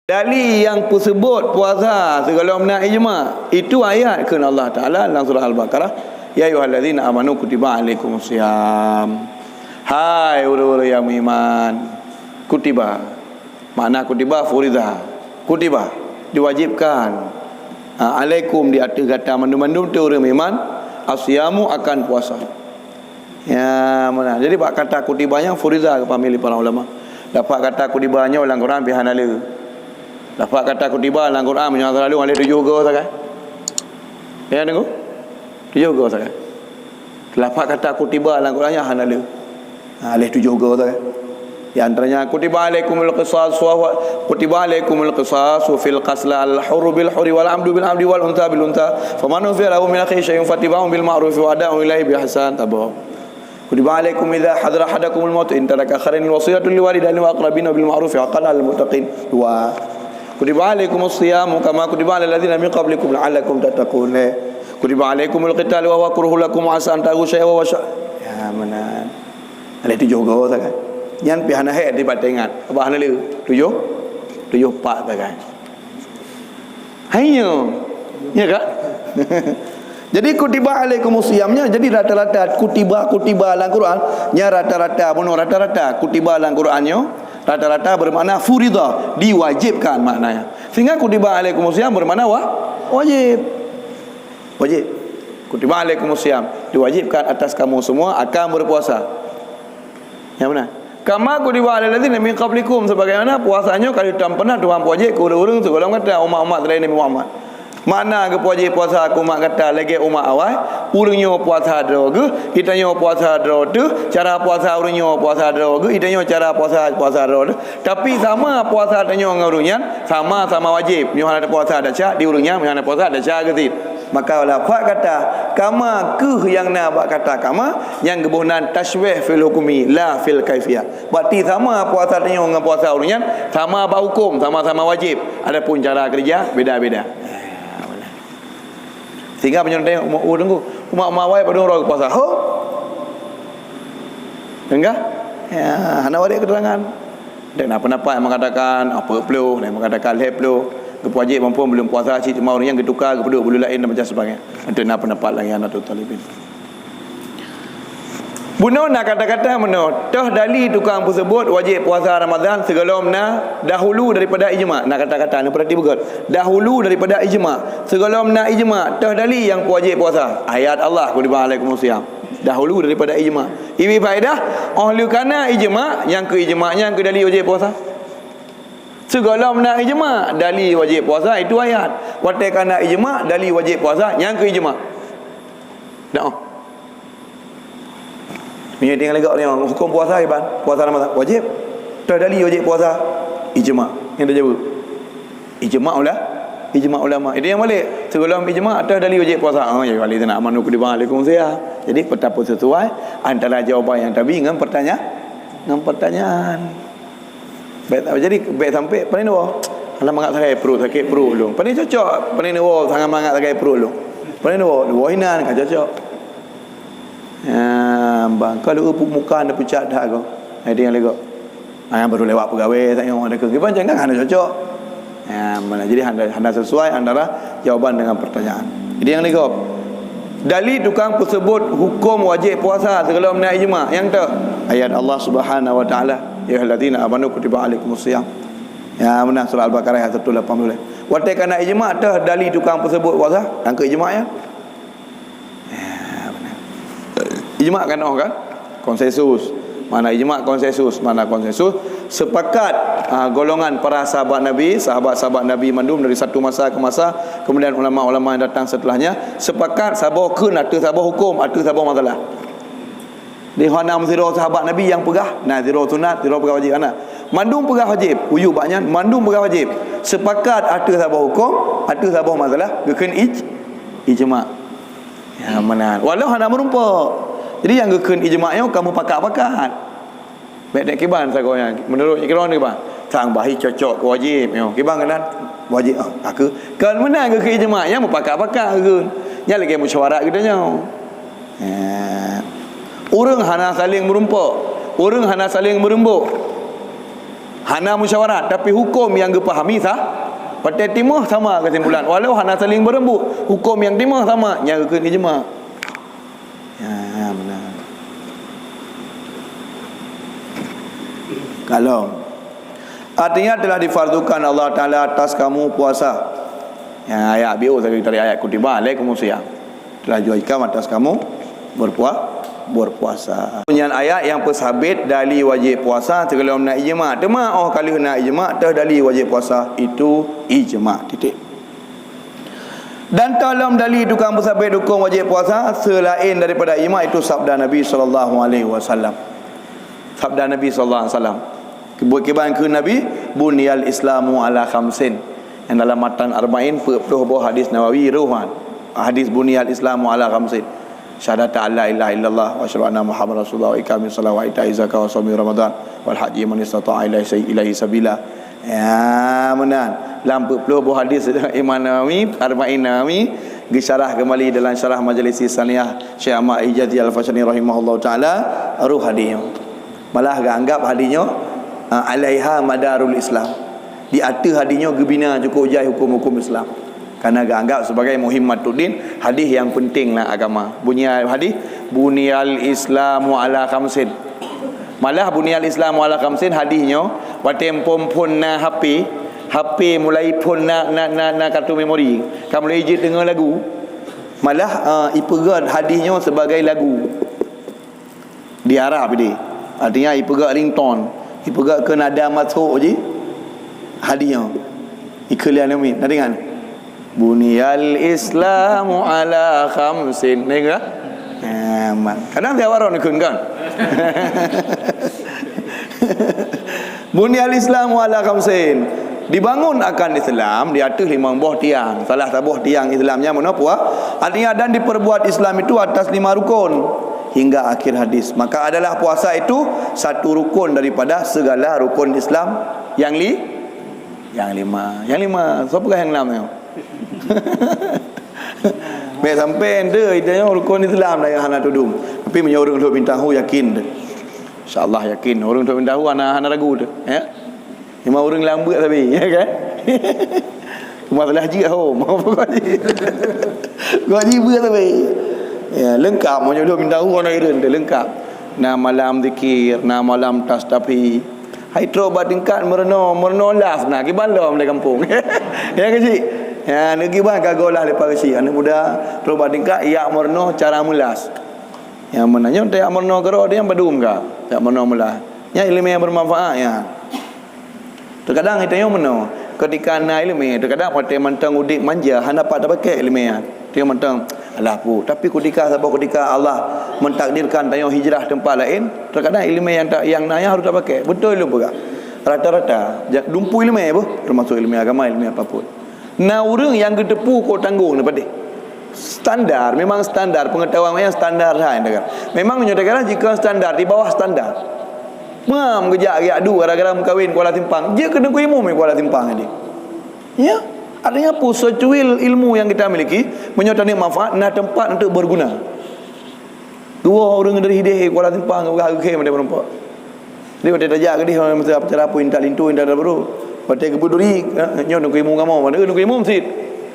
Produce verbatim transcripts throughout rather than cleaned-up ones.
Dali nyang peuseubut puasa sigohlom na ijma, itu ayat kheun Allah Taala lam surah Al-Baqarah, "Ya ayyuhallazina amanu kutiba alaikumus siyam." Hai ureuëng-ureuëng nyang meuiman, kutiba. Makna kutiba, furiza. Kutiba, diwajibkan. Ha, alaikum, di ateueh gata mandum-mandum teuh ureuëng meuiman, as-siyamu, akan puasa. Ya, meunan. Jadi, bak kata kutiba nyan furiza geupahami lé para ulama. Lafaz kata kutiba nyoe lam Quran pih hana le. Lafaz kata kutiba lam Quran meunyoe selalu hana le tujoh go sagai. Ya, deungoe? Tujoh go sagai. Lafaz kata kutiba lam Quran nyan hana le. Ha, leh tujoh go sagai. Di antaranya, "Kutiba alaikumul qisas wa huwa, kutiba alaikumul qisasu fil qatla, al hurru bil hurri wal abdu bil abdi wal unsa bil unsa. Faman ufiya lahu min akhihi syai'un fattiba'un bil ma'ruf wa ada'un ilaihi bi ihsan." Tabo. "Kutiba alaikum idza hadara ahadakumul maut in taraka khairan wasiyatu lil walidayni wal aqrabina bil ma'ruf haqqan 'alal muttaqin." Dua. "Kutiba alaikumus siyamu kama kutiba alal ladzina min qablikum la'allakum tattaqun." Eh. "Kutiba alaikumul qital wa huwa kurhul lakum wa asa an takrahu syai'an wa huwa sya-," ya, meunan. Ada tujoh go sagai. Nyan pih hana hék dibatengan. Bah hana le. Tujoh? Tujoh pat sagai. Hai nyoe. Ya kan? Jadi kutiba alaikumus siyam nyoe, jadi rata-rata kutiba, kutiba lam Quran, nya rata-rata, bunoe rata-rata kutiba lam Quran nyoe, rata-rata bermakna furidah, diwajibkan maknanya. Sehingga kutiba alaikumus siyam bermakna wa-, wajib. Wajib. Kutiba alaikumus siyam, diwajibkan atas kamu semua akan berpuasa. Nyang meunan. "Kama kutiba alal ladzina min qablikum," sebagaimana puasa nyoe ka lheueh tapeugah Tuhan peuwajéb keu ureuëng-ureuëng sigohlom gata, umat-umat seulaén Nabi Muhammad. Makna geupeuwajéb puasa keu umat gata lagée umat awai, ureuëng nyoe puasa droe geuh, geutanyoe puasa droe teuh, cara puasa ureuëng nyoe puasa droe geuh, geutanyoe cara puasa, puasa droe teuh. Tapi sama puasa tanyoe ngon ureuëng nyan, sama-sama wajéb. Meunyoe hana puasa desya di ureuëng nyan, meunyoe hana puasa desya geuh cit. Maka lafaz kata kama kheueh nyang na bak kata kama, nyang geuboh nan tasyabih fil hukmi la fil kaifiyah. Berarti sama puasa tanyoe ngon puasa ureuëng nyan, sama bak huköm, sama-sama wajéb. Adapun cara keureuja beda-beda. Sehingga meunyoe tanyong umat, oh, teungku, umat-umat awai padum uroe geupuasa? Ho? Enggak? Ya, hana waréh keterangan. Ada na pendapat yang mengatakan, ah, peuet ploh, ada yang mengatakan lhée ploh. Geupeuwajéb mumpung buleuen puasa cit, teuma ureuëng nyan geutuka, geupeuduek buleuen laén dan macam sebagainya. Ada na pendapat lagi, anak talibin. Bunoe na kata-kata bunoe, toh dali tukang peuseubut wajéb puasa Ramadhan sigohlom na dahulu daripada ijma. Na kata-kata, na peurati beugét. Dahulu daripada ijma. Sigohlom na ijma, toh dali nyang peuwajéb puasa. Ayat Allah, kutiba alaikumus siyam. Dahulu daripada ijma. Ibi faedah, oh lheueh ka na ijma, nyang keu ijma, nyang keu dali wajéb puasa. Sigohlom na ijma, dali wajéb puasa, itu ayat. Watée ka na ijma, dali wajéb puasa, nyang keu ijma. Dah. Meunyoe tinggai lagak nyoe, huköm puasa kiban, puasa Ramadhan wajéb. Toh dali wajéb puasa, ijma. Nyang teujaweueb. Ijma ula-, ijma ulama. Itu nyang balek. Sigohlom ijma, toh dali wajéb puasa. Oh, ya ayyuhallazina amanu kutiba alaikumus siyam. Jadi, peta pun sesuai antara jawaban nyang tabi ngon pertanya-, ngon pertanyaan. Bék, jadi bék sampai pane neuwoe. Hana mangat sagai pruet, sakét pruet lôn. Pane cocok, pane neuwoe, hana mangat sagai pruet lôn. Pane neuwoe, neuwoe inan ka cocok. Ya, bang, kalau upuk muka anda pucat dah kau. Ada yang lego. Ah, yang baru lewat pegawai, tak nyawa ada ke. Kiban jangan hana cocok. Ya, mana jadi hana, hana sesuai antara jawaban dengan pertanyaan. Jadi yang lego. Dali tukang peuseubut huköm wajéb puasa sigohlom na ijma. Nyang toh ayat Allah Subhanahu wa Taala, "Ya ayyuhallazina amanu kutiba alaikumus siyam." Ya, meunan surah Al-Baqarah ayat seratus lapan puluh. Watée ka na ijma, toh dali tukang peuseubut puasa, nyang keu ijma ya. Ya, meunan. Ijma kan, oh kan? Konsensus. Mana ijma konsensus? Mana konsensus? Sepakat, ah, golongan para sahabat Nabi, sahabat-sahabat Nabi mandum dari satu masa ke masa, kemudian ulama-ulama yang datang setelahnya, sepakat saboh kheun ateueh saboh huköm, ateueh saboh masalah. Di hana sidroe sahabat Nabi nyang peugah, na sidroe sunat, sidroe peugah wajéb, hana. Mandum peugah wajéb, uyu bak nyan, mandum peugah wajéb. Sepakat ateueh saboh huköm, ateueh saboh masalah, geukheun ij-, ijma. Ya, meunan. Walau hana meurumpok. Jadi, nyang geukheun ijma nyoe ka meupakat-pakat. Bék dek kiban sagoe nyan. Menurut kiban kiban. Sang bahi cocok keu wajéb nyoe. Kiban keunan wajéb, ah, ka keu. Kon meunan geukheun ijma, nyang meupakat-pakat geukheun. Nyan lagée musyawarah geutanyoe. Ya. Ureuëng hana saléng meurumpok. Ureuëng hana saléng meureumbok. Hana musyawarat, tapi huköm nyang geupahami sah. Watée timoh sama keusimpulan, walau hana saling beureumbuk, huköm nyang timoh sama, nyan geukheun ijma. Ya, benar. Kalau artinya telah difardukan Allah Taala atas kamu puasa. Ya, ayat biu sagai dari ayat kutiba alaikumus siyam. Telah diwajibkan atas kamu berpua-, berpuasa. Nyan ayat nyang peusabit dali wajéb puasa sigohlom na ijma. Teuma óh ka lheueh na ijma, teuh dali wajéb puasa itu ijma. Titik. Dan teuh lom dali tukang peusabit huköm wajéb puasa selain daripada ijma itu sabda Nabi sallallahu alaihi wasallam. Sabda Nabi sallallahu alaihi wasallam. Buet kiban kheun Nabi, "Buniyal Islamu ala khamsin." Nyang dalam matan Arba'in, peuet ploh boh hadis Nawawi, roh nyan. Hadis buniyal Islamu ala khamsin. Syahadata an la ilaha illallah wa asyhadu anna Muhammadar Rasulullah wa iqamis shalah wa ita'iz zakah wa shaumi Ramadan wal haji man istata'a ilaihi, ilaihi sabila. Ya, meunan. Lam peuet ploh boh hadis Imam Nawawi, Arba'in Nawawi, geusyarah kembali dalam syarah Majalisi Saniyah Syekh Ahmad Hijazi Al-Fasyani rahimahullahu taala, roh hadis nyoe. Malah geuanggap hadis nyoe, ah, alaiha madarul Islam. Di ateueh hadis nyoe geubina cukôp jai huköm-huköm Islam. Karena geuanggap sebagai muhimmatuddin, hadis nyang penting lam agama. Bunyi hadis, "Buniyal Islamu ala khamsin." Malah "Buniyal Islamu ala khamsin" hadis nyoe, watée phon-phon na H P, H P mulai phon na, na, na, na kartu memori, ka mulai jeuet deungoe lagu. Malah, eh, ipeugét hadis nyoe sebagai lagu. Di Arab ideh. Artinya, ipeugét ringtone. Ipeugét keu nada masuk jih hadis nyoe. Ikheun lé aneuk miet. Na deungon? "Buniyal Islamu ala khamsin." Na deungon? Eh, mat. Kadang tiap warong ikheun kan? "Buniyal Islamu ala khamsin." Dibangun akan Islam di ateueh limong boh tiang. Salah saboh tiang Islam nyan meunoe puasa. Artinya, dan diperbuat Islam itu atas lima rukun. Hingga akhir hadis. Maka adalah puasa itu satu rukun daripada segala rukun Islam yang li-, yang lima. Yang lima. Siapa yang enam tu? Baik sampai ente, itu yang rukun Islam dah yang hana tudum. Tapi meunyoe ureuëng dok minta hu, yakin tu. Insya Allah yakin. Ureuëng dok minta hu hana, hana ragu tu. Ya? Cuma ureuëng lambek tapi, ya kan? Masalah jih ho, mau apa kau jih? Kau jih buat tapi. Ya, lengkap, mau jodoh minta uang nak ireun tu, lengkap. Na malam zikir, na malam tas tapi. Hai trok bak tingkat meureunoe, meureunoe las na, kiban lom di kampung. Ya ke cik? Ya, neuki ban ka golah lepas kecil. Anak muda, trok bak tingkat, yak meureunoe cara meulas. Ya, meunanyoe tak meureunoe keudroe, dia badum ka. Tak meureunoe meulas. Ya, ilmu yang bermanfaat, ya. Terkadang kita nyoe meunoe, ketika na ileumé, terkadang watée mantong udeb manja, hana pat tapakée ileumé nyan. Dia mantong, alah pu. Tapi ketika saboh ketika Allah mentakdirkan tanyoe hijrah tempat lain, terkadang ileumé yang tak, yang na nyan harus tapakée. Betul lôn peugah. Rata-rata, ja-, lumpu ileumé boh, termasuk ileumé agama, ileumé apapun. Na ureuëng nyang geuteupeue kok tanggong na padeh. Standar, memang standar, pengetahuan yang standar hai. Memang nyoe daerah jika standar, di bawah standar. Mam geujak geujak du gara-gara meukawen Kuala Simpang. Jeuet keu Teungku Imum Kuala Simpang tadi. Ya, artinya apa? Secuil ilmu yang kita miliki, meunyoe tani manfaat, na tempat untuk berguna. Dua ureuëng dari hideh Kuala Simpang, geupeugah geukhém mandum meureumpok. Jadi watée tajak keudeh masa acara pun intat linto, intat baru. Watée geubuduri, nyoe Teungku Imum kamoe, mana Teungku Imum sit.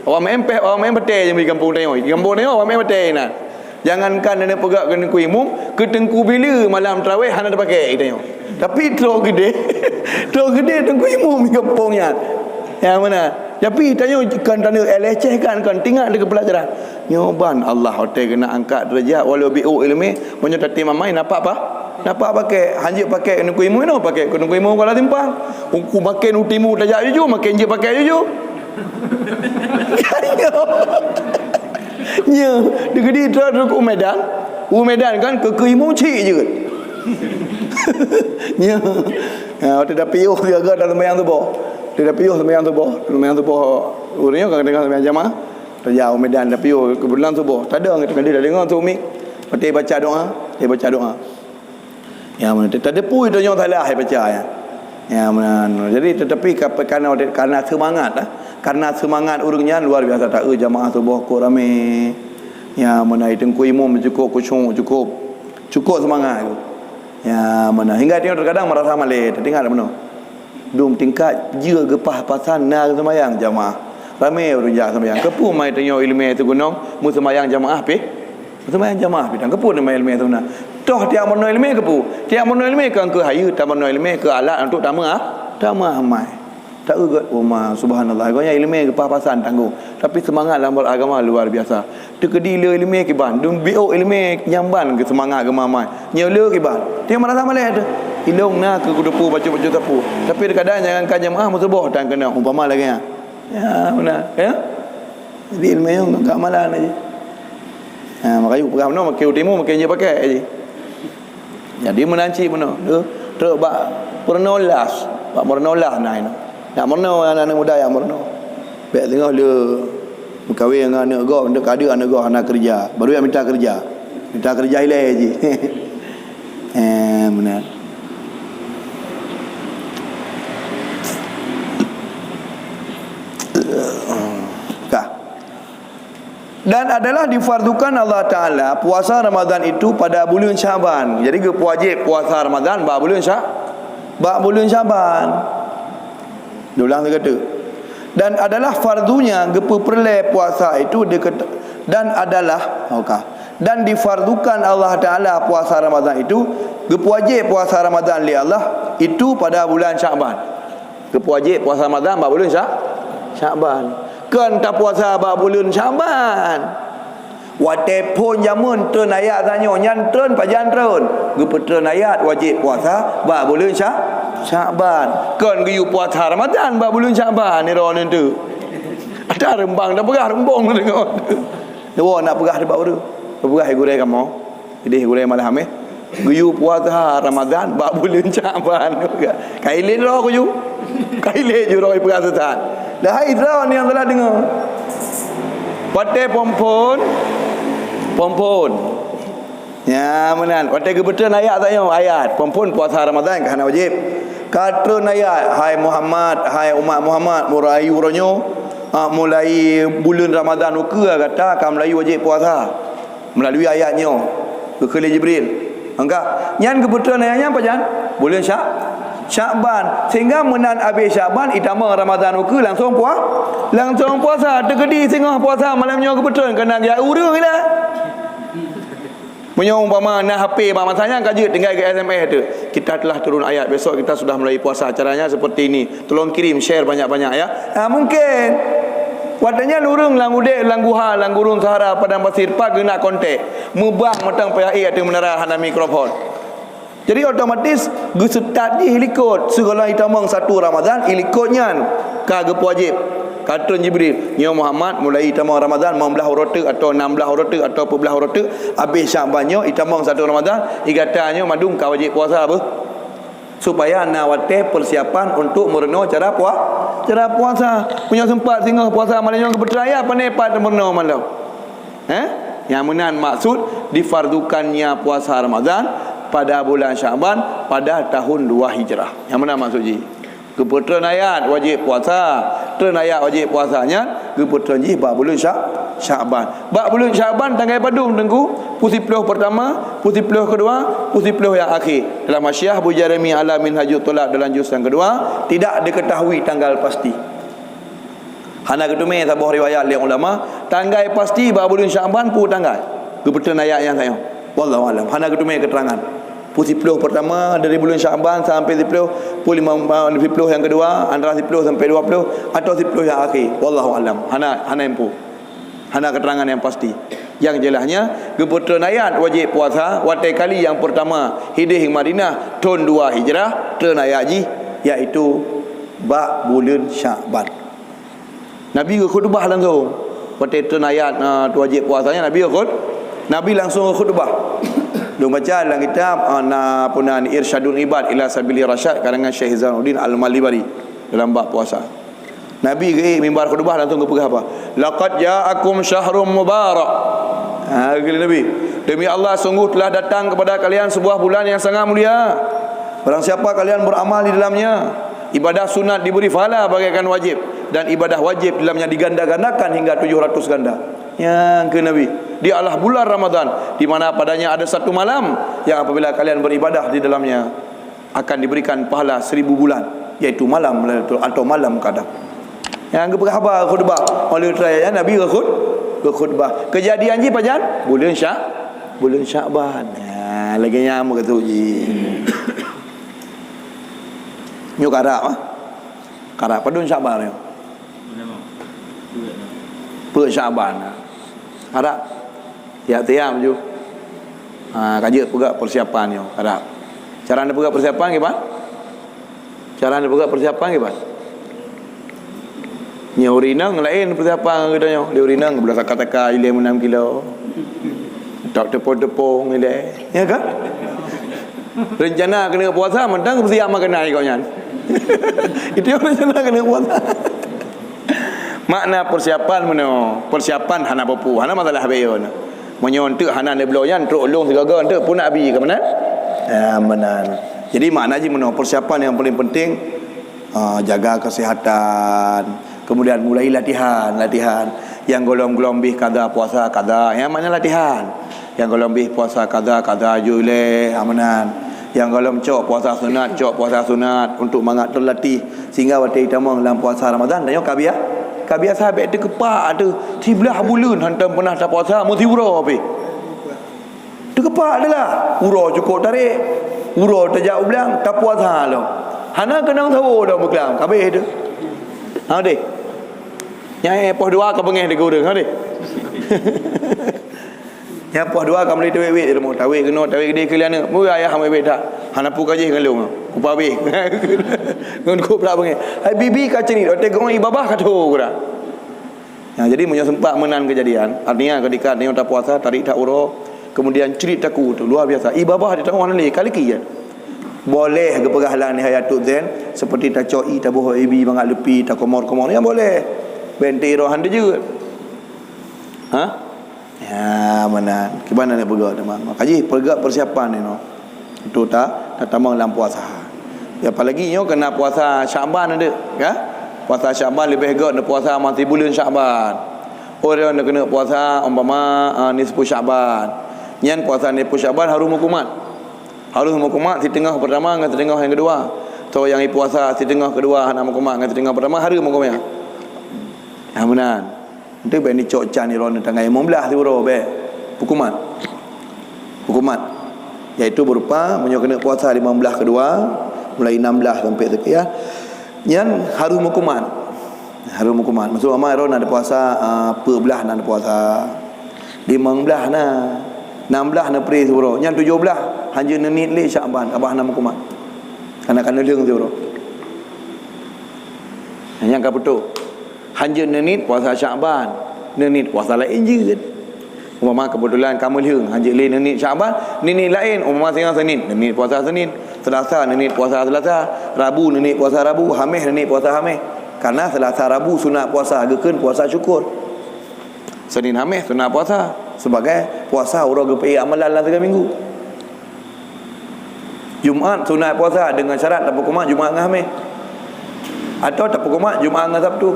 Awak main peh, awak main petai je di kampung tanyoe. Di kampung tanyoe awak main petai na. Jangankan nenek peugah keu Teungku Imum, keu Teungku Bila malam tarawih hana tapakée tanyoe. Tapi trok keudeh, trok keudeh Teungku Imum di kampung nyan. Yang mana? Tapi tanyoe kan tanyoe lecehkan, kan tinggal di pelajaran. Nyoe ban Allah watée keuneuk angkat derajat walau biôk ileumé, meunyoe tatem amai napa apa? Napa pakai? Hanjeuet pakai Teungku Imum inoe, pakai Teungku Imum Kuala Simpang. Uku makin u timu tajak juju, makin jeuet pakai juju. Nyoe, nyoe, deugedi trok u Medan. U Medan kan keu Imum cik jeuet. Nyoe. Ha, watée tapiôh jaga dalam sembahyang suboh. Watée tapiôh sembahyang suboh, sembahyang suboh ureuëng nyoe ka tengah sembahyang jamaah. Tajak u Medan tapiôh keubeulan suboh. Tadong teuka deungoe su mik. Watée baca doa, watée baca doa. Ya, mana teudeupui tanyoe salah baca ya. Ya, mana. Jadi tetapi ka-, karena, karena semangat, ah. Karena semangat ureuëng nyan luar biasa, tak, eh, jamaah suboh kok ramé. Ya, mana Teungku Imum cukup khusyuk, cukup, cukup semangat tu. Ya, mana hingga tanyoe terkadang merasa malée, teringat tak meunoe? Dum tingkat jeuet geupah pasan na seumayang jamaah. Ramé ureuëng jak seumayang. Keupeue mai tanyoe iéleumé sigohlom meuseumayang jamaah pih? Meuseumayang jamaah pih tan. Keupeue nama iéleumé seuna? Toh tiak meurunoe iéleumé keupeue? Tiak meurunoe iéleumé kan keu hayeue, tameurunoe iéleumé keu alat untuk tameuah, tameuamai. Tak euget, oh ma, subhanallah. Gobnyan iéleumé geupah pasan tanggong. Tapi seumangat lam beragama luar biasa. Teukeudi le iéleumé kiban, dum biôk iéleumé nyang ban keu seumangat geumamai. Nyoe le kiban. Tiep madrasah malée teuh. Ilong na keu kuteupeu bacut-bacut sapeue. Tapi kadang jangankan jamaah meusuboh tan keunong umpama lagée nyan. Ya, beuna, ya. Jadi iéleumé nyoe ka amalan aja. Ha, makajih peugah meunoe makai u timu makai jeuet pakai aja. Jadi meunan cit meunoe, tu trok bak peurunoe las, bak meurunoe las na inoe. Nak meurunoe aneuk-aneuk muda nyang meurunoe. Bék teungoh le meukawen ngon aneuk gob, untuk kade aneuk gob hana keureuja, baru jak mita keureuja. Mita keureuja ilée jih. Eh, meunan. Ka. Dan adalah difardukan Allah Ta'ala puasa Ramadan itu pada buleuen Sya'ban. Jadi geupeuwajéb puasa Ramadan bak buleuen Sya-, bak buleuen Sya'ban. Diulang sigoe teuk. Dan adalah fardunya geupeupeureulee puasa itu deket-, dan adalah, oka, dan difardukan Allah Ta'ala puasa Ramadan itu, geupeuwajéb puasa Ramadan lé Allah itu pada bulan Sya'ban. Geupeuwajéb puasa Ramadan bak buleuen Sya-, Sya'ban. Kon tapuasa bak buleuen Sya'ban. Watée phon jameun treun ayat tanyoe, nyan treun pajan treun. Geupeutreun ayat wajéb puasa bak buleuen Sya-, Sya'ban. Kon geuyue puasa Ramadan bak buleuen Sya'ban, ni droeneuh tu. Ada reumbang dah peugah reumbong deungoe. Nyoe nak peugah di bak ureuëng. Peugah gurée kamoe. Ideh gurée malam eh. Geuyue puasa Ramadan bak buleuen Sya'ban. Ka ilée droe ku ju. Ka ilée ju droe peugah sesat. Dah hai droe nyang salah deungoe. Watée phon-phon. Phon-phon. Ya, meunan. Watée geupeutreun ayat tanyoe, ayat. Phon-phon puasa Ramadan ka hana wajéb. Ka treun ayat, hai Muhammad, hai umat Muhammad, mulai uroe nyoe, ah, mulai buleuen Ramadan ukeue gata ka mulai wajéb puasa. Meulalu ayat nyoe, geukheun lé Jibril. Maka, nyan geupeutreun ayat nyan pajan? Buleuen Sya-, Sya'ban. Sehingga meunan abéh Sya'ban, itamong Ramadan ukeue langsong pua-, langsong puasa. Teukeudi singoh puasa malam nyoe geupeutreun, keunan jak ureuëng ilah. Meunyoe umpama na H P bak masa nyan ka jeuet tinggai keu S M S tu, "Kita telah turun ayat, besok kita sudah mulai puasa. Caranya seperti ini. Tolong kirim, share banyak-banyak ya." Ha, mungkin. Watée nyan ureuëng lam udeb, lam guha, lam gurun sahara, padang pasir, pat geunak kontek. Meubang mantong payah ék ateueh meunara hana mikrofon. Jadi otomatis geuseutôt jih likot sigohlom itamong satu Ramadan, ilikot nyan ka geupeuwajéb. Ka treun Jibril, "Nyoe Muhammad, mulai itamong Ramadan limong blaih uroe teuk atau enam blaih uroe teuk atau peuet blaih uroe teuk, abéh Sya'ban nyoe itamong satu Ramadan, i gata nyoe mandum ka wajéb puasa beuh." Supaya na watée persiapan untuk meurunoe cara pua-, cara puasa. Meunyoe seumpat singoh puasa malam nyoe geupeutreun ayat, pane pat meurunoe malam. Eh? Nyang meunan maksud difardukannya puasa Ramadan pada bulan Sya'ban pada tahun dua Hijrah. Nyang meunan maksud jih. Geupeutreun ayat wajéb puasa, treun ayat wajéb puasa nyan geupeutreun jih bak buleuen Sya-, Sya'ban. Bak buleuen Sya'ban tanggai padum Teungku, peuet siplôh pertama, peuet siplôh kedua, peuet siplôh nyang akhé. Dalam Hasyiah Abu Jarmi ala Minhajut Thalab dalam juz nyang kedua, tidak diketahui tanggal pasti. Hana geuteumé saboh riwayat lé ulama, tanggai pasti bak buleuen Sya'ban peue tanggai. Geupeutreun ayat nyang tanyoe. Wallahu alam. Hana geuteumé keuterangan. Peuet siplôh pertama dari buleuen Sya'ban sampai siplôh, peuet lima, ah, siplôh nyang kedua, antara siplôh sampai dua plôh, atau siplôh nyang akhé. Wallahu alam. Hana, hana info. Hana keuterangan nyang pasti. Nyang jeulahnya, geupeutreun ayat wajéb puasa, watée kali nyang pertama hideh Madinah, thon dua Hijrah, treun ayat jih, yaitu bak buleuen Sya'ban. Nabi geukhutbah langsung. Watée treun ayat, ah, tu wajéb puasa nyan, Nabi geukhut-, Nabi langsung geukhutbah. Lôn baca dalam kitab, ah, na puna ni Irsyadul Ibad ila Sabili Rasyad karangan Syekh Zainuddin Al-Malibari dalam bab puasa. Nabi geuék mimbar khutbah langsung geupeugah apa? "Laqad ja'akum syahrun mubarak." Ha, geukheun Nabi, "Demi Allah, sungguh telah datang kepada kalian sebuah bulan yang sangat mulia. Barang siapa kalian beramal di dalamnya, ibadah sunat diberi pahala bagaikan wajib, dan ibadah wajib di dalamnya diganda-gandakan hingga tujuh ratus ganda." Nyang kheun Nabi, "Dia adalah bulan Ramadan, di mana padanya ada satu malam yang apabila kalian beribadah di dalamnya, akan diberikan pahala seribu bulan." yaitu malam Lailatul, atau malam Qadar. Nyang geupeugah haba khutbah, oleh raya Nabi geukhut-, geukhutbah. Kejadian jih pajan? Buleuen Sya-, buleuen Syakban. Ha, lagèe nyan meukeusut jih. Nyoe karab, ah. Karab padum Syakban nyoe. Peuet Syakban. Karab. Tiap-tiap ju. Ha, ka jeuet peugah persiapan nyoe. Karab. Cara neupeugah persiapan kiban? Cara neupeugah persiapan kiban? Nyoe ureueng inong laén persiapan ngon geutanyoe. Di ureueng inong geubelah saka-saka ilèe meunam kilo. Tok teupo-teupo ilèe. Ya kan? Rencana keuneuk puasa mantong peusiap makanan kok nyan. Itu rencana keuneuk puasa. Makna persiapan meunoe, persiapan hana peue-peue, hana masalah bayeue nyoe. Meunyoe eunteuk hana neubloe nyan, trok lôn sigoe-goe eunteuk pun Nabi ka meunan. Ya, meunan. Jadi makna jih meunoe, persiapan nyang paling penting, ah, jaga kesehatan, kemudian mulai latihan, latihan. Nyang gohlom-gohlom bih kada puasa, kada, ya makna latihan. Nyang gohlom bih puasa kada, kada ju ilèe, ha meunan. Nyang gohlom cok puasa sunat, cok puasa sunat untuk mangat teulatih sehingga watèe jitamong lam puasa Ramadan, tanyoe ka bia-, ka biasa bèk teukeupak teuh siblaih buleuen hantom peunah tapuasa meusiuroe pih. Teukeupak teuh lah, uroe cukôp tarek, uroe tajak u blang, tapuasa lom. Hana keunong sawo lom beuklam, ka abéh teuh. Ha deh. Nyang poh dua ka beungèh di ureueng, ha deh. Nyang poh dua ka meulai tawét-wét di rumoh, tawét keunoe, tawét keudéh keu lé aneuk. Meuayah wét-wét that. Hana peue ka jih ngon lôn. Kupa abéh. Ngon kup brat beungèh. Hai bibi ka cerit, watèe geuong ié babah ka tho gura. Nah, jadi meunyoe sempat meunan kejadian, artinya ketika nyoe tapuasa, tarik that uroe, kemudian cerit takue teuh, luar biasa. Ié babah di tangoh hana lé, ka lé kiat. Boleh geupeugah la nihayatul zain, seperti tacok ié, taboh ié bi mangat leupi, takomor-komor, nyan boleh. Bèk eunteuk roh han teujeuet. Ha? Ya, meunan. Kiban na neupeugah teuma. Maka jih peugah persiapan inoe. Untuk ta-, tatamong lam puasa. Ya, apalagi nyoe keu na puasa Syakban adak, ya. Puasa Syakban leubeh göt neupuasa masa buleuen Syakban. Ureueng nyang keuneuk puasa umpama, ah, nisfu Syakban. Nyan puasa nisfu Syakban harus meukumat. Harus meukumat siteungoh pertama ngon siteungoh nyang keudua. Atau nyang puasa siteungoh keudua hana meukumat ngon siteungoh pertama harus meukumat. Ya, meunan. Eunteuk bèk neucok can droeneuh tanggai limong blaih siuroe bèk. Hukumat. Hukumat. Yaitu berupa meunyoe keuneuk puasa limong blaih keudua, mulai enam blaih sampai sekian, nyan harus meukumat. Harus meukumat. Maksud ama droeneuh na puasa, ah, peuet blaih na puasa. Limong blaih na. Enam blaih na pri siuroe. Nyan tujoh blaih hanjeuet neuniet lé Syakban, abah na meukumat. Karena ka neulheueng siuroe. Nyan ka putôh. Hanjeuet neuniet puasa Syakban, neuniet puasa laén jeuet. Umpama keubeutulan ka meulheueng, hanjeuet lé neuniet Syakban, neuniet laén, umpama singoh Senin, neuniet puasa Senin, Selasa neuniet puasa Selasa, Rabu neuniet puasa Rabu, Hamèh neuniet puasa Hamèh. Karena Selasa Rabu sunat puasa, geukheun puasa syukur. Senin Hamèh sunat puasa, sebagai puasa uroe geupeuék amalan lam siga minggu. Jumat sunat puasa deungon syarat tapeukumat Jumat ngon Hamèh. Atawa tapeukumat Jumat ngon Sabtu.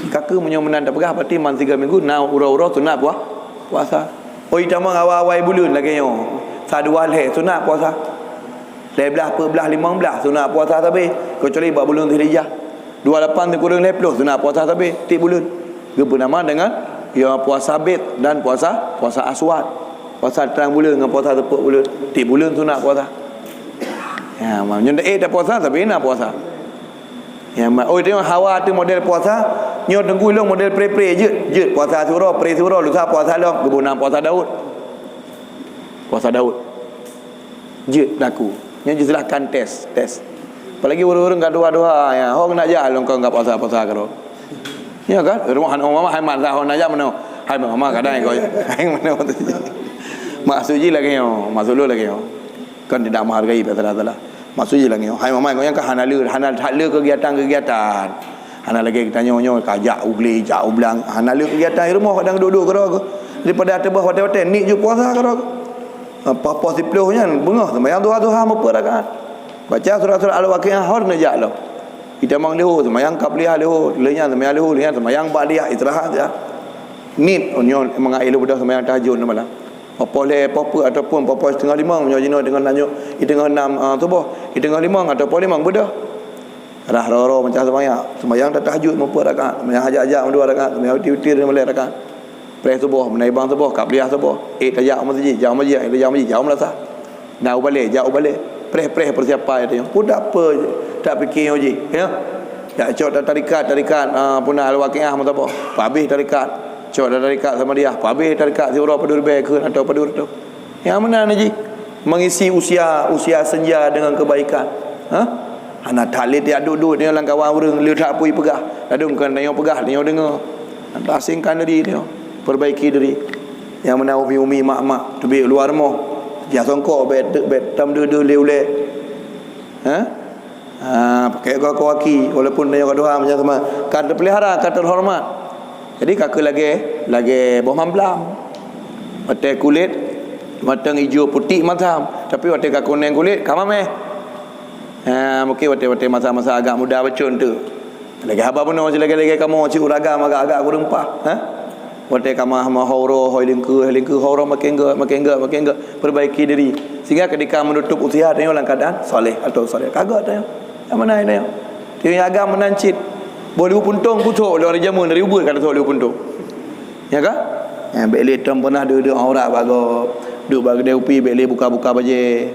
Ka keuh meunyoe meunan tapeugah, berarti man siga minggu na uroe-uroe sunat puah-, puasa. Oi, tamong awai-awai buleuen lagèe nyoe. Sa dua lhèe sunat puasa. Lhèe blaih, peuet blaih, limong blaih sunat puasa sabe, kecuali bak buleuen Zulhijjah. Dua lapan sikureueng lhèe ploh sunat puasa sabe tiep buleuen. Geupeu nama deungon, ya, puasa bid dan puasa, puasa aswad. Puasa trang buleuen ngon puasa seupôt buleuen. Tiep buleuen sunat puasa. Ya, ma-, nyoe deh, eh, tapuasa sabe na puasa. Ya, ma-, oh, tengok hawa tu model puasa. Nyoe teungku lôn model pre-pre jeuet. Jeuet puasa siuroe, pre siuroe, lusa puasa lom, geupeu nama puasa Daud. Puasa Daud. Jeuet laku. Nyan jih silahkan tes, tes. Apalagi ureueng-ureueng ka duha-duha, ya, ho keuneuk jak lôn kon ka puasa-puasa keudroe. Ya kan? Rumoh aneuk mama hai man ho na jak meunoe. Hai mama kadang ko. Hai meunoe tu. Maksud jih lagèe nyoe, maksud lôn lagèe nyoe. Kan tidak menghargai salah-salah. Maksud jih lagèe nyoe. Hai mama ko nyang ka hana le, hana that le kegiatan-kegiatan. Hana lagèe geutanyoe nyoe ka jak u glé, jak u blang. Hana le kegiatan di rumoh kadang duek-duek keudroe. Daripada teuboh watèe-watèe, niet ju puasa keudroe. Poh-poh siplôh nyan beungoh seumayang duha-duha meupeuet rakaat. Baca surat-surat Al-Waqiah, ho neujak lom. Itamong leuhô, seumayang qabliyah leuhô, lheuh nyan seumayang leuhô, lheuh nyan seumayang ba'diyah, istirahat ya. Niet, oh, nyoe mangat ilèe beudôh seumayang tahajud malam. Poh lhèe, poh peuet ataupun poh, poh siteungoh limong, meunyoe jinoe teungoh nanyok, i teungoh nam, ah, suboh, i teungoh limong atau poh limong beudôh. Rhah roro macam seumayang. Seumayang tahajud muphom rakaat, seumayang hajat-hajat meudua rakaat, seumayang witir-witir lima belas rakaat. Preh suboh, meunai bang suboh, qabliyah suboh. Eh, tajak u masjid, jak u masjid, eh, tajak u masjid, jak u meulasah. Na u balè, jak u balè. Preh-preh peusiapan tanyoe. Peue tak peue, tak pike nyoe jih, ya. Jak cok ta-, tarekat, tarekat, ah, peue na Al-Waqiah meusaboh. Pabeh tarekat. Cok ta-, tarekat Samadiyah. Pabeh tarekat siuroe padum ribèe kheun atau padum reutôh. Nyang meunan jih, mengisi usia, usia senja dengan kebaikan. Ha? Hana that lé tajak duek-duek tanyoe lam kawan ureueng, le that peue peugah. Ladôm kon tanyoe peugah, tanyoe deungoe. Asingkan diri tanyoe, perbaiki diri. Nyang meunan umi-umi, mak-mak, teubiet luwa rumoh, jak songkok bèk, bèk tam deuh-deuh lé ulèe. Ha? Ha, pakai keu kaki, walaupun tanyoe ka tuha macam sama, ka teupeulihara, ka teuhoreumat. Jadi ka keu lagèe, lagèe boh mamblam. Watèe kulét mantong ijo putéh masam, tapi watèe ka kunèng kulét ka mamèh. Ha, mungkin watèe-watèe masa-masa agak muda bacut tu. Lagèe haba bunoe, lagèe-lagèe kamoe, cit ureueng agam agak-agak kureueng paih, ha? Watèe ka meuhoro, hôi lingkeu, hôi lingkeu, horo makin gèt, makin gèt, makin gèt. Perbaiki diri. Sehingga ketika menutup usia, tanyoe dalam keadaan saleh atau saleh. Ka gèt tanyoe. Nyang meunan tanyoe. Tanyoe agam meunan cit. Boh libu puntông putôk lé ureueng jameun, dari ubeut ka teuthok libu puntông. Ya ka? Ya, bèk lé tom peunah duek-duek aurat bak gob. Duek bak keudè kupi, bèk lé buka-buka bajèe.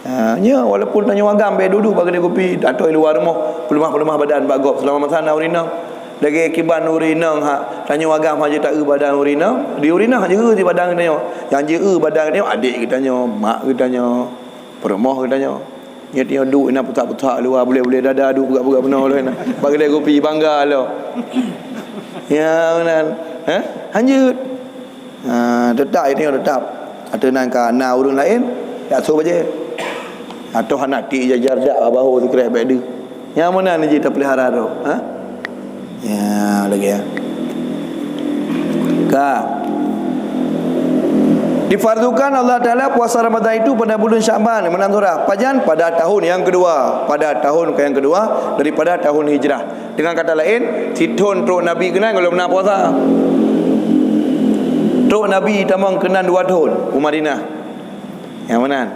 Ha, nyoe walaupun tanyoe agam bèk duek-duek bak keudè kupi, atau i luwa rumoh, peuleumah-peuleumah badan bak gob selama masa na ureueng inong. Lagèe kiban ureueng inong, ha, tanyoe agam hana jeuet taeu badan ureueng inong, di ureueng inong hana jeuet eu badan geutanyoe. Nyang jeuet eu badan geutanyoe adék geutanyoe, mak geutanyoe, peurumoh geutanyoe. Nyoe tanyoe duek inan putak-putak luwa, bulèe-bulèe dada duek peugah-peugah bunoe lôn. Bak keudè kupi bangga lom. Ya, meunan. Ha? Hana jeuet. Ha, teutap itu nyang teutap. Ateueh nan ka na ureueng laén, jak sôh bajèe. Atau hana tik jajar dak bahu sikrek bèk deuh. Nyang meunan jih tapeulihara droe, ha? Ya, lagèe nyan. Ka. Difardukan Allah Taala puasa Ramadan itu pada bulan Sya'ban, meunan surah. Pajan? Pada tahun yang kedua, pada tahun yang kedua daripada tahun Hijrah. Dengan kata laén, sithôn trok Nabi keunan gohlom na puasa. Trok Nabi tamong keunan dua thôn u Madinah. Nyang meunan.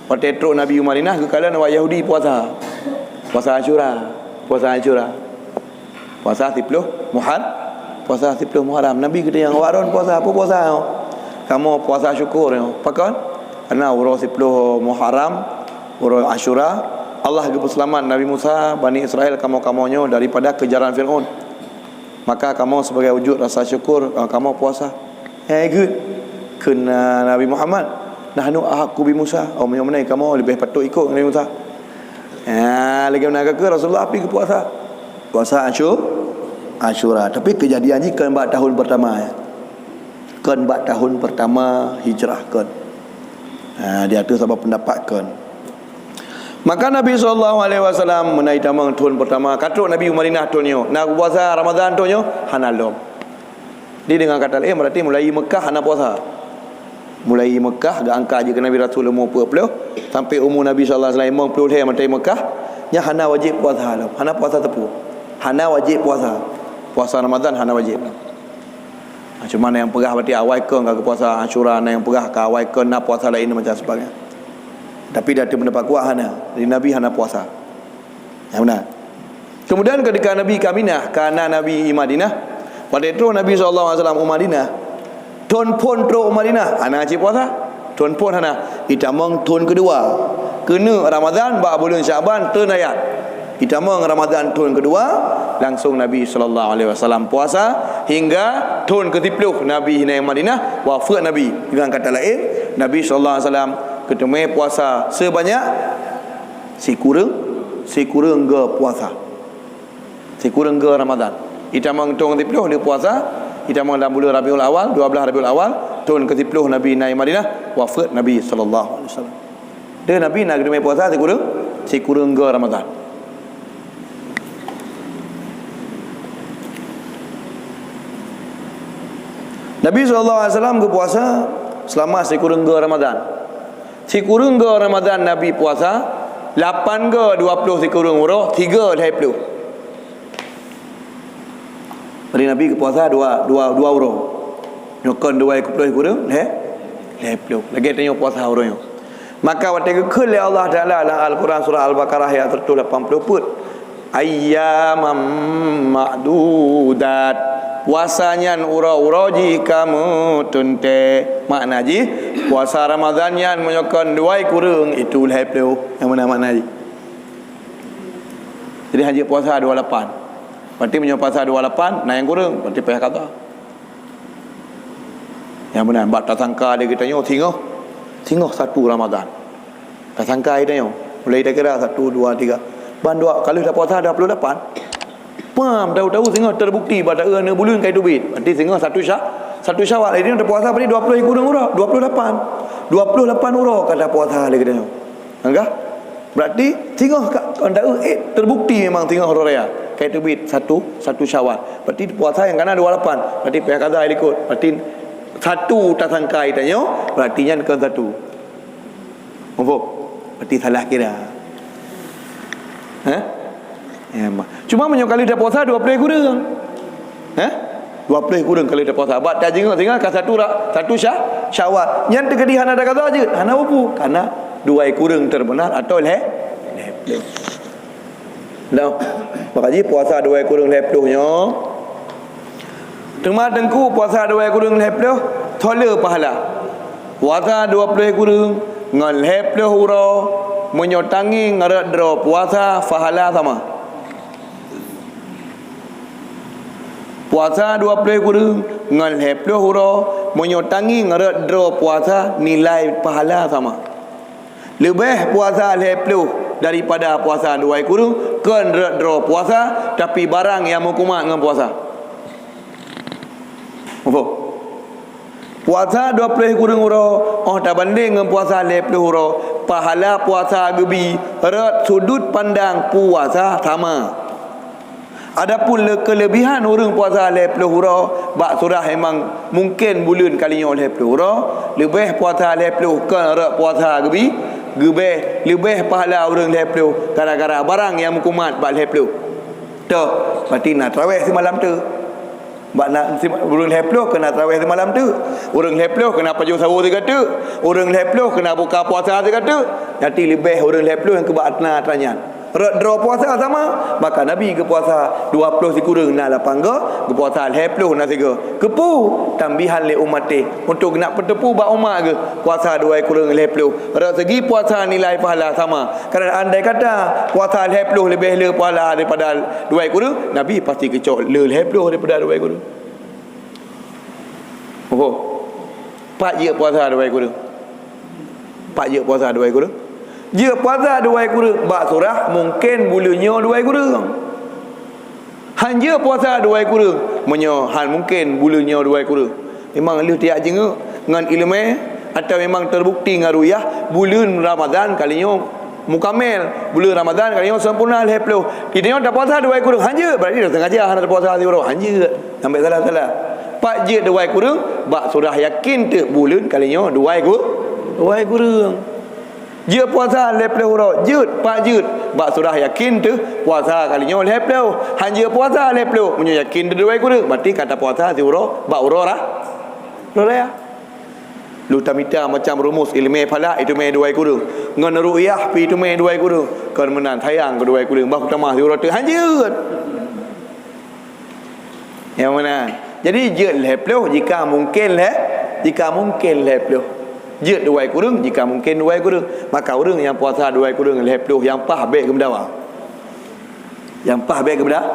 Watèe trok Nabi u Madinah, geukalon awak Yahudi puasa. Puasa Asyura. Puasa Asyura. Puasa siploh Muhar-, puasa siploh Muharram. Nabi geutanyong, "Awak droen puasa, peue puasa nyoe?" "Kamoe puasa syukur nyoe." Pakon? Karena uroe siploh Muharram, uroe Asyura, Allah geupeuseulamat Nabi Musa, Bani Israel, kamoe-kamoe nyoe daripada keujaran Fir'aun. Maka kamoe sebagai wujud rasa syukur, eh, kamoe puasa. Hai geuh, kheun, eh, Nabi Muhammad, "Nahnu ahaqqu bi Musa." Oh, meunyoe meunan kamoe leubeh patôt ikot ngon Nabi Musa. Ah, lagèe meunan ka kheun Rasulullah pi geupuasa. Puasa Asyu-, Asyura. Tapi keujadian jih kon bak tahun pertama, ya. Kon bak tahun pertama hijrah, kon. Ah, di ateueh sabab pendapat kon. Maka Nabi sallallahu alaihi wasallam meunai tamong thôn pertama, ka trok Nabi u Madinah thôn nyoe, na puasa Ramadan thôn nyoe? Hana lom. Di dengan kata laén, berarti mulai Mekah hana puasa. Mulai Mekah geuangkat jeuet keu Nabi Rasul umur peuet ploh, sampai umur Nabi sallallahu alaihi wasallam limong ploh lhèe mantong Mekah, nyan hana wajéb puasa lom, hana puasa teupeu. Hana wajéb puasa. Puasa Ramadan hana wajéb lom. Ha, cuma na nyang peugah berarti awai kon ka geupuasa Asyura, na nyang peugah ka awai kon na puasa laén macam sebagainya. Tapi di ateueh pendapat kuat hana. Jadi Nabi hana puasa. Nyang meunan. Kemudian ketika Nabi ka Madinah, ka na Nabi i Madinah, watèe trok Nabi sallallahu alaihi wasallam u Madinah, thôn phôn trok u Madinah, hana cit puasa. Thôn phôn hana. Itamong thôn keudua. Keuneuk Ramadan bak buleuen Sya'ban teunayat. Itamong Ramadan thôn keudua, langsong Nabi sallallahu alaihi wasallam puasa hingga thôn keusiploh Nabi hina i Madinah, wafeuet Nabi. Dengan kata laén, Nabi sallallahu alaihi wasallam geuteumé puasa sebanyak sikureueng, sikureueng geupuasa. Sikureueng geu Ramadan. Itamong thôn keusiploh lheueh puasa, itamong lam buleuen Rabiul Awal, dua blaih Rabiul Awal, thôn keusiploh Nabi na i Madinah, wafeuet Nabi sallallahu alaihi wasallam. Deuh Nabi na geuteumé puasa sikureueng, sikureueng geu Ramadan. Nabi sallallahu alaihi wasallam geupuasa selama sikureueng geu Ramadan. Sikureueng geu Ramadan Nabi puasa, lapan geu dua ploh sikureueng uroe, tiga lhèe ploh. Jadi Nabi geupuasa dua, dua, dua uroe. Nyoe kon dua ploh sikureueng lhèe, Lhèe ploh. Lagèe tanyoe puasa uroe nyoe. Maka watèe geukheun lé Allah Taala lam Al-Quran surah Al-Baqarah ayat seratus lapan puluh peuet, "Ayyamam ma'dudat." Puasa nyan uroe-uroe jih ka meuteuntèe. Makna jih, puasa Ramadhan nyan meunyoe kon dua kureueng, itu lhèe ploh. Nyang meunan makna jih. Jadi, hanjeuet puasa dua lapan. Berarti meunyoe puasa dua lapan, na nyang kureueng, berarti payah qadha. Nyang meunan, bak tasangka lé geutanyoe singoh, singoh satu Ramadhan. Tasangka geutanyoe, mulai takira satu, dua, tiga. Ban dua, ka lheueh tapuasa dua puluh lapan. Pam, tahu-tahu singoh terbukti bak taeu aneuk buleuen ka teubiet. Berarti singoh satu Sya-, satu Syawal. Jadi tapuasa berarti dua puluh kureueng uroe, dua puluh lapan. Dua puluh lapan uroe ka tapuasa lé geutanyoe. Anggah? Berarti singoh ka, ka taeu, eh, terbukti memang singoh uroe raya. Ka teubiet satu, satu Syawal. Berarti puasa nyang kana dua lapan. Berarti payah qadha likot. Berarti satu tasangka geutanyoe, berarti nyan kon satu. Muphom? Berarti salah kira. Hah? Ya, ma-, cuma meunyoe ka lheueh tapuasa dua puluh kureueng. Hah? Dua puluh kureueng ka lheueh tapuasa. Bak tajingeuk singoh ka satu ra-, satu Sya-, Syawal. Nyan teukeudi hana taqadha jeuet, hana peue-peue. Karena dua kureueng terbeunar atau lhèe, lhèe ploh. Nah, maka jih puasa dua kureueng lhèe ploh nyoe. Teuma teungku puasa dua kureueng lhèe ploh, toh le pahala. Puasa dua ploh kureueng ngon lhèe ploh uroe, meunyoe tangieng rot droe puasa, pahala sama. Puasa dua ploh kureueng ngon lhèe ploh uroe, meunyoe tangieng rot droe puasa, nilai pahala sama. Leubeh puasa lhèe ploh daripada puasa dua kureueng, kon rot droe puasa, tapi barang nyang meukumat ngon puasa. Muphom? Puasa dua ploh kureueng uroe, óh tabandeng ngon puasa lhèe ploh uroe, pahala puasa geubi rot sudut pandang puasa sama. Adapun le-, keulebihan ureuëng puasa lhèe ploh uroe, bak surah memang mungken buleuen kali nyoe lhèe ploh uroe, leubeh puasa lhèe ploh kon rot puasa geubi, geubeh leubeh pahala ureuëng lhèe ploh gara-gara barang nyang meukumat bak lhèe ploh. Toh, berarti na taraweh simalam teuk. Bak na, si, ureuëng lhèe ploh keu na taraweh simalam teuk. Ureuëng lhèe ploh keu na pajoh sahô sigoe teuk. Ureuëng lhèe ploh keu na buka puasa sigoe teuk. Nyan leubeh ureuëng lhèe ploh nyang keu bak ateueh nyan. Rot droe puasa sama, maka Nabi geupuasa dua ploh sikureueng na lapan goe, geupuasa lhèe ploh na sigoe. Keupeue? Tambihan lé umat teh, untuk geunak peuteupeue bak umat geuh puasa dua kureueng lhèe ploh. Rot segi puasa nilai pahala sama. Karena andai kata puasa lhèe ploh leubeh le pahala daripada dua kureueng, Nabi pasti geucok le lhèe ploh daripada dua kureueng. Muphom? Pat jeuet puasa dua kureueng? Pat jeuet puasa dua kureueng? Jeuet puasa dua kureueng bak surah mungken buleuen nyoe dua kureueng. Han jeuet puasa dua kureueng meunyoe han mungken buleuen nyoe dua kureueng. Memang lheueh tajak jingeuk ngon ileumèe atawa memang terbukti ngon ru'yah buleuen Ramadhan kali nyoe mukamel, buleuen Ramadhan kali nyoe sempurna lhèe ploh. Di tanyoe tapuasa dua kureueng, han jeuet, berarti dah sengaja hana tapuasa siuroe, han jeuet. Sampai salah-salah. Pat jeuet dua kureueng, bak surah yakin teuk buleuen kali nyoe dua ku-, dua kureueng. Jeuet puasa lhèe ploh uroe, jeuet, pat jeuet, bak surah yakin teuk puasa kali nyoe lhèe ploh. Han jeuet puasa lhèe ploh, meunyoe yakin teuk dua kureueng, berarti ka tapuasa siuroe bak uroe ra-, uroe raya. Lheueh tamita macam rumus ileumèe falak, iteumèe dua kureueng. Ngon ru'yah pih iteumèe dua kureueng. Kon meunan sayang keu dua kureueng, bah kutamah siuroe teuk, han jeuet. Nyang meunan. Jadi jeuet lhèe ploh jika mungken lhèe, jika mungken lhèe ploh. Jeuet dua kureueng jika mungken dua kureueng. Maka ureuëng nyang puasa dua kureueng lhèe ploh nyang paih bèk geumeudawa. Nyang paih bèk geumeuda-,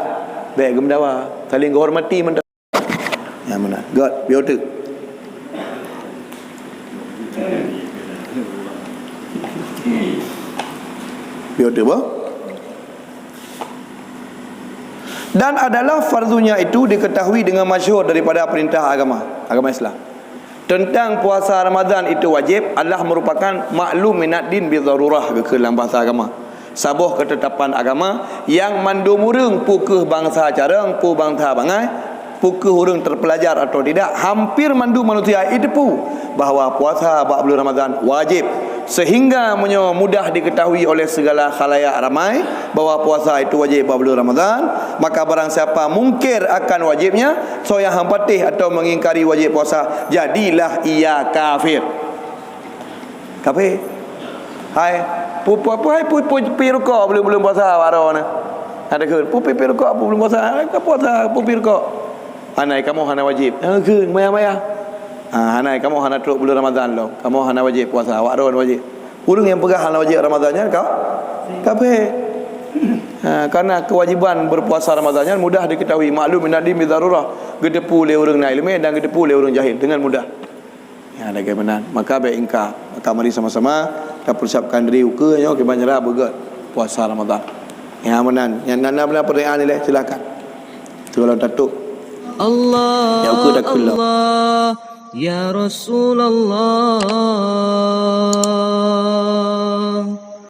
bèk geumeudawa. Saling geuhormati mantong. Nyang meunan. Göt, piôh teuk. Piôh teuk, bah. Dan adalah fardunya itu diketahui dengan masyhur daripada perintah agama, agama Islam. Tentang puasa Ramadan itu wajib adalah merupakan maklum minad din bi darurah, geukheun lam bahasa agama. Saboh ketetapan agama nyang mandum ureuëng, peu kheueh bansa carông, peu bansa bangai, peu kheueh ureuëng terpelajar atau tidak, hampir mandum manusia jiteupeue bahwa puasa bak buleuen Ramadan wajib. Sehingga meunyoe mudah diketahui oleh segala khalayak ramai bahwa puasa itu wajib bak buleuen Ramadan, maka barang siapa mungkir akan wajibnya, soe nyang han patéh atau mengingkari wajib puasa, jadilah ia kafir. Kafé. Hai, pu-, pu-, pu-, hai, pu-, pu-, pi rukok buleuen-buleuen puasa awak droe na. Ada kheun, pu-, pi, pi rukok buleuen puasa, hai, ka puasa, pu-, pi rukok. Hana, kamoe hana wajéb. Ha, kheun, maya-maya. Ha, hana, kamoe hana trok buleuen Ramadhan lom. Kamoe hana wajéb puasa, awak droe wajéb. Ureuëng nyang peugah hana wajéb Ramadhan nyan ka, kafé. Ha, karena kewajiban berpuasa Ramadhan nyan mudah diketahui, maklum minad din bidarurah, geuteupeue lé ureuëng na ileumé dan geuteupeue lé ureuëng jahil dengan mudah. Ya, lagée meunan. Maka bék ingka. Maka mari sama-sama tapersiapkan diri ukeue nyoe kiban cara beugét puasa Ramadhan. Ya, meunan. Nyang na, na, na pertanyaan ilée, silakan. Teuka lôn tatôp. Allah, ya ukeue takheun lom. Allah, ya Rasulullah.